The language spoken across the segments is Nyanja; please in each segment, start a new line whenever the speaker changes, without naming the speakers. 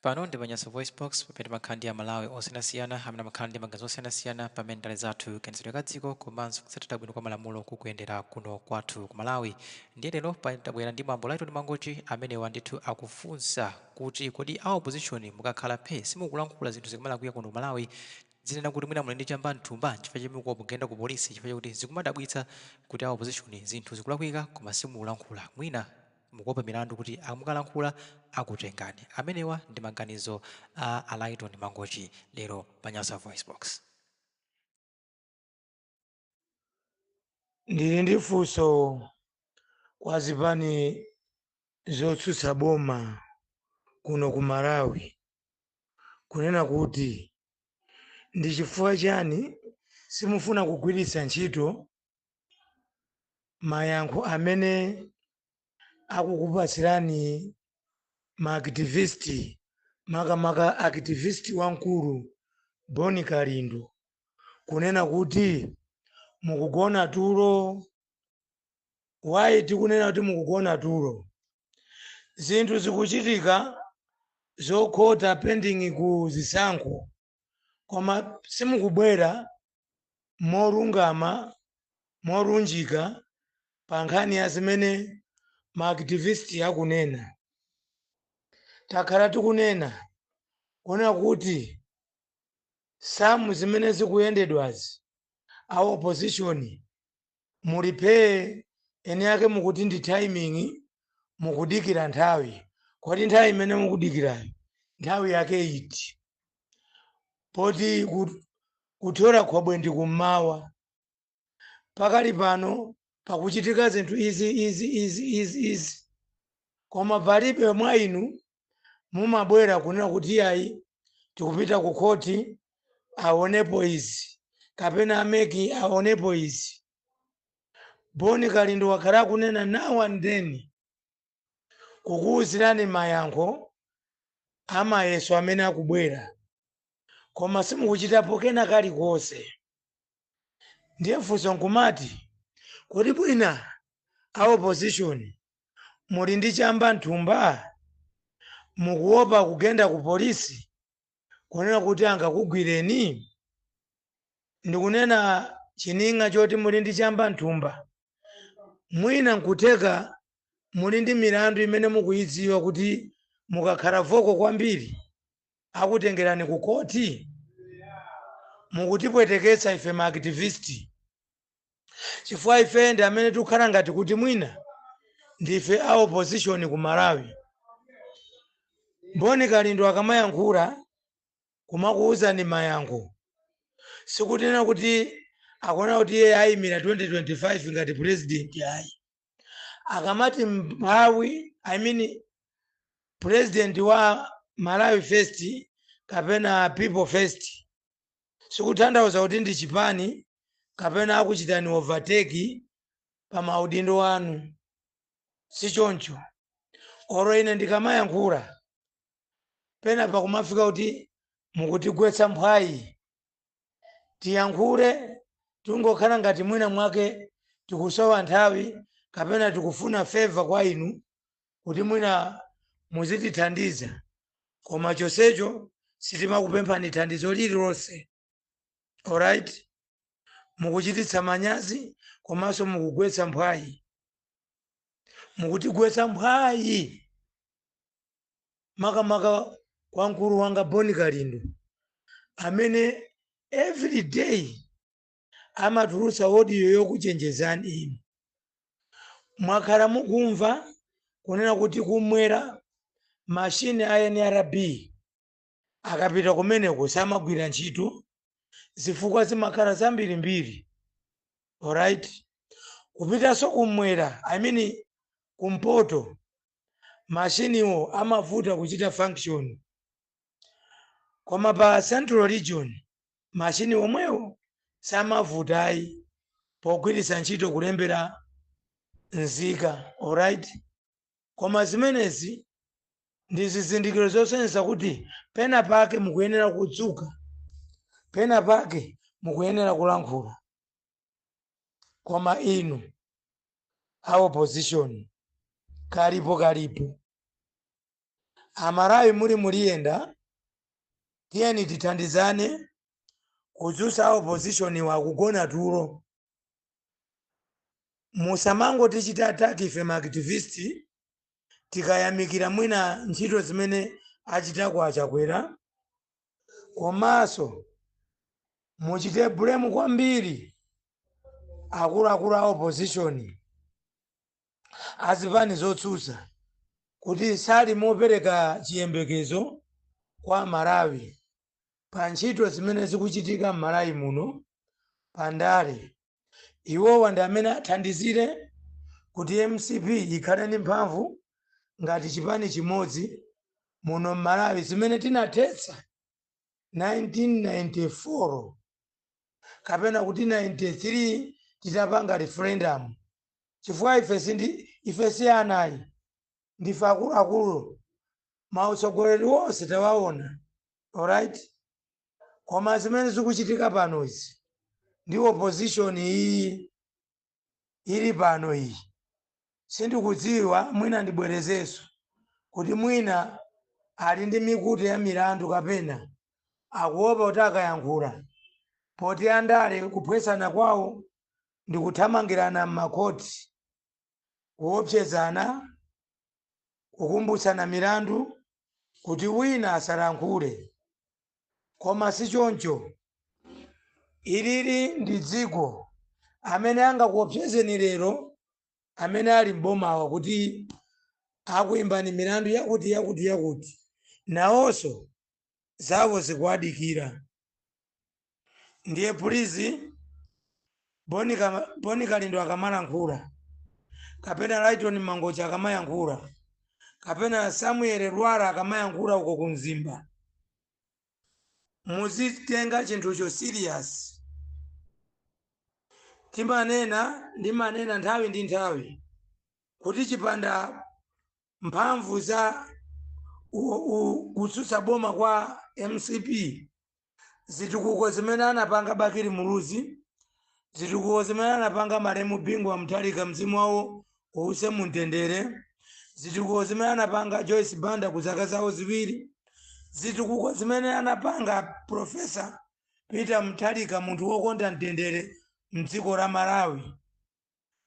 Pano ndi pa Nyasa VoiceBox, pamene timakhala ndi Amalawi osiyanasiyana amene amakhala ndi maganizo osiyanasiyana pamene ndale zathu, kayendetsedwe ka dziko komanso kutsatira bwino kwa malamulo kukuyendera kuno kwathu ku Malawi. Ndiye lero tabwera ndi bambo Lyton Mangochi amenewa ndithu akufunsa kuti kodi a opposition mukakhala phe, simukulankhula zinthu zikamalakwika kuno ku Malawi, zinena kuti mwina muli ndi chamba mthumba, chifukwa chomwe mukuyenda ku polisi, chifukwa chakuti zikumadabwitsa kuti a opposition zinthu zikulakwika koma simukulankhula, mwina mukuopa milandu kuti mukalankhula akutengani. Amenewa ndi maganizo a a Lyton Mangochi lero pa Nyasa VoiceBox.
Ndili ndi funso kwa zipani zotsutsa boma kuno ku Malawi, kunena kuti ndi chifukwa chani simufuna kugwiritsa ntchito mayankho amene akukupatsirani ma activist, makamaka activist wamkulu Bon Kalindo, kunena kuti mukugona tulo? Why tikunena kuti mukugona tulo? Zinthu zikuchitika zokhota pending ku zisankho, koma simukubwera molungama, molunjika pa nkhani ya zimene ma activist akunena. Takhala tikunena kunena kuti samu zimene zikuyendedwazi, a opposition mulipe ene ake mukuti ndi timing, mukudikira nthawi. Kodi nthawi imene mukudikirayo, nthawi yake iti, poti kuthyola khobwe ndi kummawa? Pakali pano pakuchitika zinthu izi, izi, izi, izi, izi, koma palibe mwa inu mumabwera kunena kuti ayi, tikupita ku khoti, aonepo izi, kapena a MEC aonepo izi. Boni Kalindo wakhala akunena now and then kukuwuzirani mayankho amayeso amene akubwera, koma simukuchitapo kena kalikonse. Ndiye funso nkumati, kodi bwina a opposition muli ndi chamba mthumba, mukuopa kugenda ku polisi kunena kuti angakugwireni? Ndikunena chining'a choti muli ndi chamba mthumba, mwina nkutheka muli ndi milandu imene mukuyidziwa kuti mukakhala vocal kwambiri akutengerani ku koti. Mukutipweteketsa ife ma activist, chifukwa ife ndi amene tikukhala ngati kuti mwina ndife a opposition ku Malawi. Boni Kalindo akamayankhula kumakuwuzani mayankho, sikutinena kuti akuona kuti iye ayimira 2025 ngati president, ayi. Akamati mphawi, I mean president wa Malawi First kapena People First, sikutanthauza kuti ndi chipani kapena akuchitani overtake pa maudindo anu, sichoncho. Oro ine ndikamayankhula pena pakumafika kuti mukutigwetsa mphwayi, tiyankhule tingokhala ngati mwina mwake tikusowa nthawi kapena tikufuna favor kwa inu kuti mwina muzitithandiza, koma chonsecho sitimakupemphani thandizo lililonse. Alright, mukuchititsa manyazi komanso mukugwetsa mphwayi, mukutigwetsa mphwayi, makamaka kwa mkulu wanga Boni Kalindo amene every day amatulutsa audio yokuchenjezani inu. Mwakhala mukumva kunena kuti kumwera mashini a NRB akapita kumeneko samagwira ntchito, zifukwa zimakhala zambirimbiri. Alright, kupitanso kumwera, I mean kumpoto, mashiniwo amavuta kuchita function, koma pa Central Region mashini omwewo samavutayi pogwiritsa ntchito kulembera nzika. Alright, koma zimenezi ndi zizindikiro zosonyeza kuti pena pake mukuyenera kudzuka, pena pake mukuyenera kulankhula. Koma inu a opposition kalipo kalipo. Amalawi muli muliyenda, tiyeni tithandizane kudzutsa opposition wakugona tulo. Musamangotichita attack ife ma activist tikayamikira mwina ntchito zimene achitako Achakwera, komanso muchite blame kwambiri akuluakulu a opposition, azipani zotsutsa, kuti sali mopereka chiyembekezo kwa Malawi pa ntchito zimene zikuchitika m'Malawi muno pandale. Iwowa ndi amene athandizire kuti MCP ikhale ndi mphamvu ngati chipani chimodzi muno m'Malawi, zimene tinathetsa 1994 kapena kuti 93 titapanga referendum, chifukwa ife sindi ife si anayi, ndife akuluakulu, mautsogoleri wonse tawaona. Alright, koma zimene zikuchitika pano izi ndi opposition iyi ili pano iyi, sindikudziwa. Mwina ndibwerezenso kuti mwina ali ndi mikutu ya milandu kapena akuopa kuti akayankhula, poti andale kuphwesana kwawo ndi kuthamangirana m'makhoti, kuopsezana, kukumbutsana milandu kuti wina asalankhule. Koma si choncho, ilili ndi dziko. Amene angakuopsezeni lero, amene ali m'bomawa, kuti akuimbani milandu yakuti yakuti yakuti, nawonso zawo zikuwadikira. Ndiye please, Boni Kalindo akamalankhula, kapena Lighton Mangochi akamayankhula, kapena Samuel Lwara akamayankhula uko kumzimba, muzitenga chinthucho serious. Timanena, ndimanena nthawi ndi nthawi kuti chipanda mphamvu za kutsutsa boma kwa MCP, zitukuko zimene anapanga Bakili Muluzi, zitukuko zimene anapanga malemu Bingu wa Mutharika, mzimu wawo uwuse mumtendere, zitukuko zimene anapanga Joyce Banda ku zaka zawo 2, zitukuko zimene anapanga Professor Peter Mutharika, munthu wokonda mtendere mdziko la Malawi,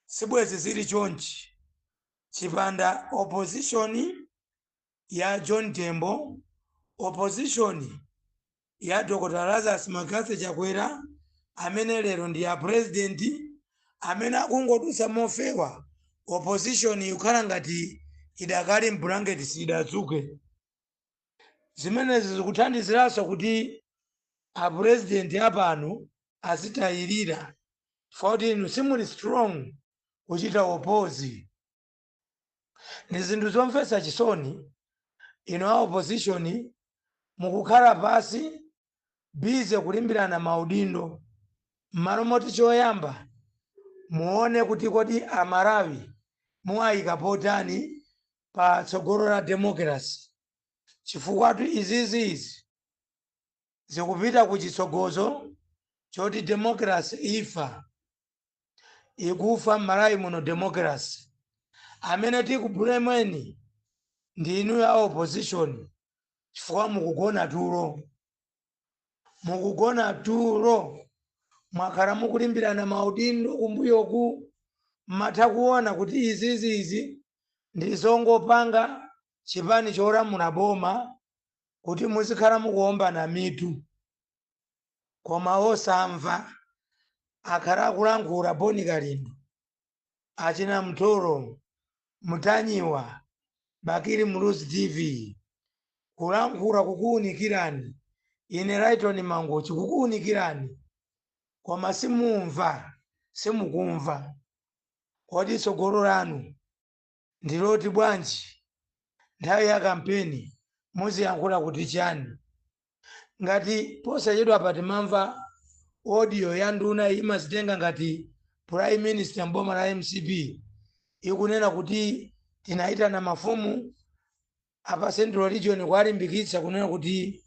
sibwezi zili chonchi chipanda opposition ya John Tembo, opposition ya Dr Lazarus McCarthy Chakwera, amene lero ndi ya president, amene akungodutsa mofewa. Opposition ikukhala ngati idakali mbulangeti, sidadzuke. Zimenezi zikuthandiziranso kuti apresident apano azitayirira, chifukwa inu simuli strong kuchita oppose. Ndi zinthu zomvetsa chisoni, inu a opposition mukukhala pasi busy kulimbirana maudindo, m'malo moti choyamba muone kuti kodi Amalawi muwayika potani pa tsogolo la democracy, chifukwa izizi izi zikupita ku chitsogozo choti democracy ifa, ikufa m'Malawi muno democracy. Amene tikublameni ndi inu ya opposition, chifukwa mukugona tulo, mukugona tulo. Mwakhala mukulimbirana maudindo kumbuyoku, mmatha kuona kuti izizi izi ndi zongopanga chipani cholamula boma kuti muzikhala mukuombana mitu, koma osamva. Akhala akulankhula Boni Kalindo, achina Mtoro Mutanyiwa, Bakili Muluzi TV, kulankhula kukuwunikirani, ine Lighton Mangochi kukuwunikirani, koma simumva, simukumva. Kodi tsogolo lanu ndiloti bwanji? Nthawi ya kampeni muziyankhula kuti chani? Ngati posachedwa pa timamva audio ya nduna imazitenga ngati prime minister mboma la MCP ikunena kuti tinayitana mafumu apa Central Region kuwalimbikitsa kunena kuti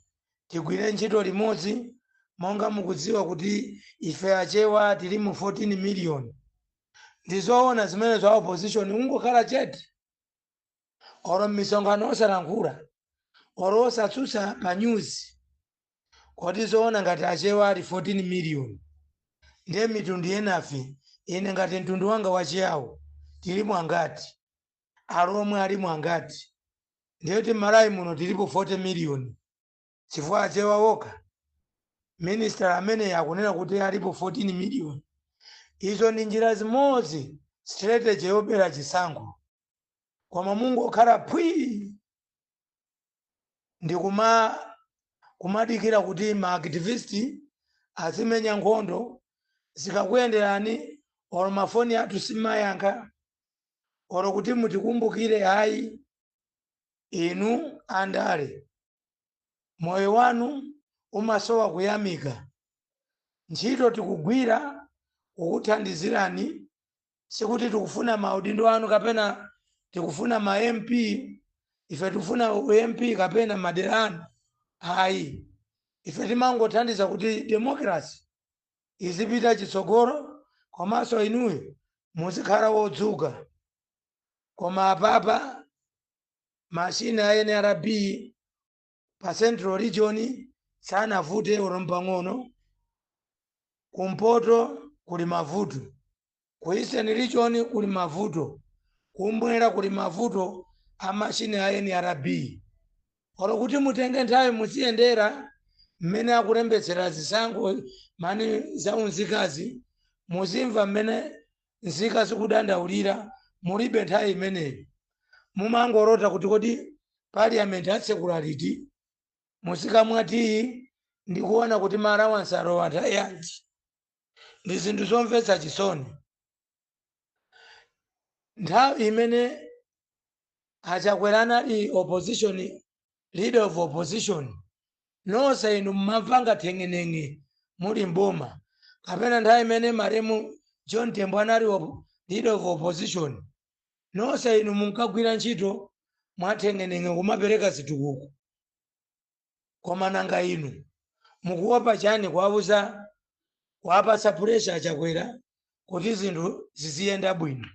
tigwire ntchito limodzi, monga mukudziwa kuti ife Achewa tili mu 14 million. Ndizoona zimene za opposition kungokhala chete olo m'misonkhano osalankhula? Olo osatsutsa pa news. Kodi zoona ngati Achewa ali 14 million, ndiye mitundu yenafe, ine ngati mtundu wanga wachiyawo tilipo angati? Alomwe alipo angati? Ndiye kuti m'Malawi muno tilipo 40 million, chifukwa Achewa wokha minister amene akunena kuti alipo 14 million. Izo ndi njira zimodzi, strategy yobera chisankho. Koma mungokhala phwii ndi kumadikira kuti ma activist azimenya nkhondo. Zikakuyenderani, olo mafoni athu simayankha, olo kuti mutikumbukire ayi. Inu andale, moyo wanu umasowa kuyamika. Ntchito tikugwira kukuthandizirani, sikuti tikufuna maudindo anu kapena tikufuna ma MP. Ife tikufuna MP kapena madera anu, ayi. Ife timangothandiza kuti democracy izipita chitsogolo, komanso inuyo muzikhala wodzuka. Koma apapa machine a NRB pa Central Region sanavute olo pang'ono. Kumpoto kuli mavuto, ku Eastern Region kuli mavuto, kumwera kuli mavuto a machine a NRB. Olo kuti mutenge nthawi muziyendera mmene akulembetsera zisankho mani zaunzikazi, muzimva mmene nzika zikudandaulira, mulibe nthawi imeneyo. Mumangolota kuti kodi parliament atsekula liti, muzikamwa tiyi ndikuona kuti ma allowance alowa nthawi yanji. Ndi zinthu zomvetsa chisoni. Nthawi imene Achakwera anali opposition leader of opposition, nonse inu mmamvanga thengenenge muli mboma, kapena nthawi imene maremu John Tembo anali leader of opposition, nonse inu munkagwira ntchito mwathengenenge kumapereka zitukuko. Koma nanga inu mukuopa chani kuwauza, kuwapatsa pressure Achakwera kuti zinthu ziziyenda bwino?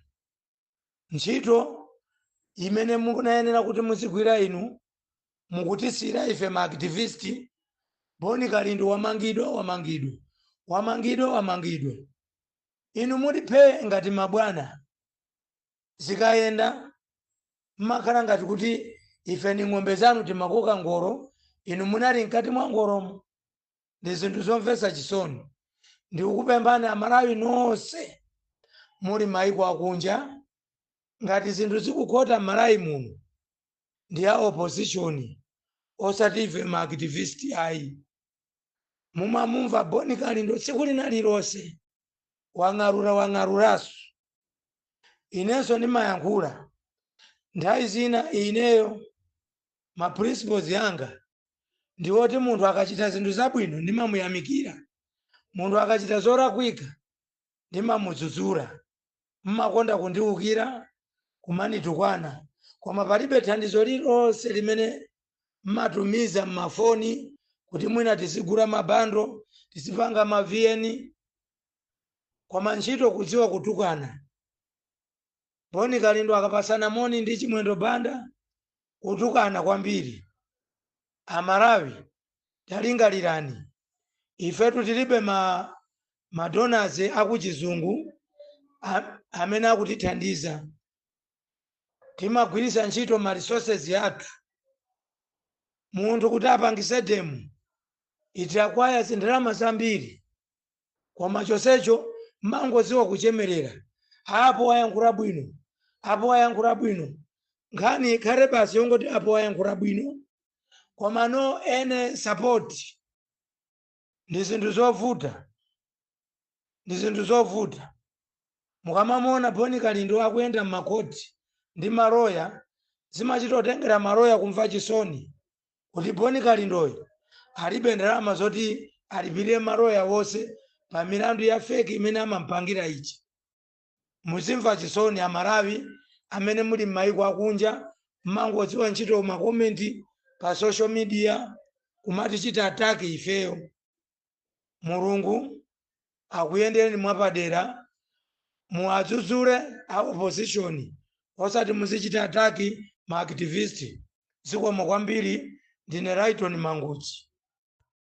Ntchito imene mukunayenera kuti muzigwira inu, mukutisira ife ma activist. Boni Kalindo wamangidwa, wamangidwa, wamangidwa, wamangidwa, inu muliphe ngati mabwana. Zikayenda mmakhala ngati kuti ife ni ng'ombe zanu, timakoka ngolo, inu munali mkati mwa ngolomo. Ndi zinthu zomvetsa chisoni. Ndikukupemphani Amalawi nonse muli maiko akunja, ngati zinthu zikukhota m'Malawi muno ndi a opposition, osati ife ma activist ayi. Mumamumva Boni Kalindo tsiku lina lilonse wang'alura, wang'aluraso. Inenso ndimayankhula nthawi zina. Ineyo ma principles yanga ndiwoti munthu akachita zinthu zabwino ndimamuyamikira, munthu akachita zolakwika ndimamudzudzula. Mmakonda kundiwukira, kumanitukwana, koma palibe thandizo lilonse limene mmatumiza mmafoni kuti mwina tizigula ma bundle, tizipanga ma VN. Koma ntchito kudziwa kutukana. Boni Kalindo akapasana moni ndi Chimwendo Banda, kutukana kwambiri. Amalawi, talingalirani, ifetu tilibe ma donors akuchizungu amene akutithandiza. Timagwiritsa ntchito ma resources yathu. Munthu kuti apangise demo, it requires ndalama zambiri, koma chonsecho mangodziwa kuchemerera, apo wayankhula bwino, apo wayankhula bwino. Nkhani ikhale basi yongoti apo wayankhula bwino, koma no any support. Ndi zinthu zovuta, ndi zinthu zovuta. Mukamamuona Boni Kalindo akuyenda m'makoti ndi maloya, zimachita kutengera maloya kumva chisoni kuti Boni Kalindoyo alibe ndalama zoti alipirire maloya wonse pa milandu ya fake imene amampangira ichi. Muzimva chisoni Amalawi amene muli m'mayiko akunja, mmangodziwa ntchito ma comment pa social media kumatichita attack ifeyo. Mulungu akuyendereni mwapadera. Muwadzudzule a opposition, osati muzichita attack ma activist. Zikomo kwambiri. Ndine Lighton Manguchi.